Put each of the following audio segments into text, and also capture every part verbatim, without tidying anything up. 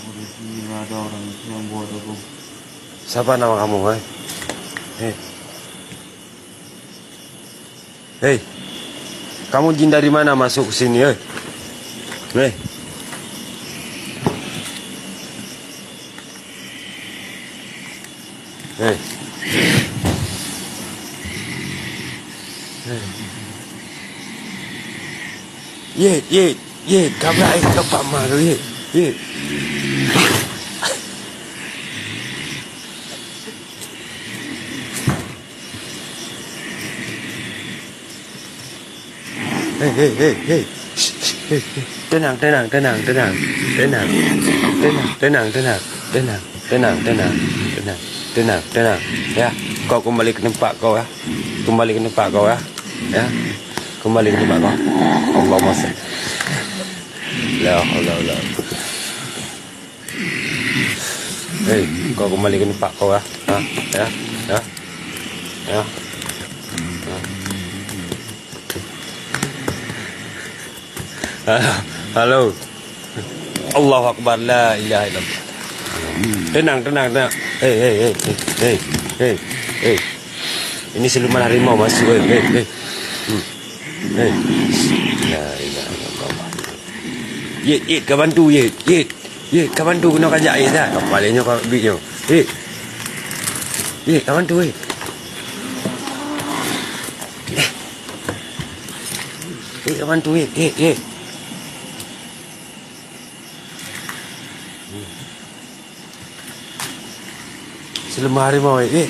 Di sini ada orang yang bawa daging. Siapa nama kamu, eh? Eh. Hei, kamu jin dari mana masuk ke sini, eh? Hei. Hei. Hei. Yit, yit, yit, kabrak, eh, ka pak ma tu, yit, yit. Hei, hei, hei, hei. Shh, shh, hei, hei. Tenang, tenang, tenang, tenang. Tenang. Tenang, tenang, tenang. Tenang, tenang, tenang. Tenang, tenang, tenang. Ya, kau kembali ke tempat kau, ya. Kembali ke tempat kau, ya. Ya. Kembali ke tempat kau. Allahumma salli. La haula wala quwwata. Hei, kau kembali ke tempat kau, ya. Ha? Ya? Ya? Ya? Ha? Halo. Allahu Akbar, la ilaha illallah. Tenang, tenang, tenang. Hei, hei, hei, hei, hei, hei. Ini siluman harimau masuk, hei, hei, hei. Hmm. Hei. La ilaha illallah. Yit, yit, ka bantu, yit, yit. Yit, ka bantu keunoe kajak, yit, dah. Kapal nyoe ka bit nyoe. Yit. Yit, ka bantu, yit. Yit, ka bantu, yit, yit, yit. Siluman harimau, eh.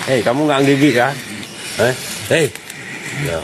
Hei, kamu nggak gigit, kan? Eh? Hei. Ya.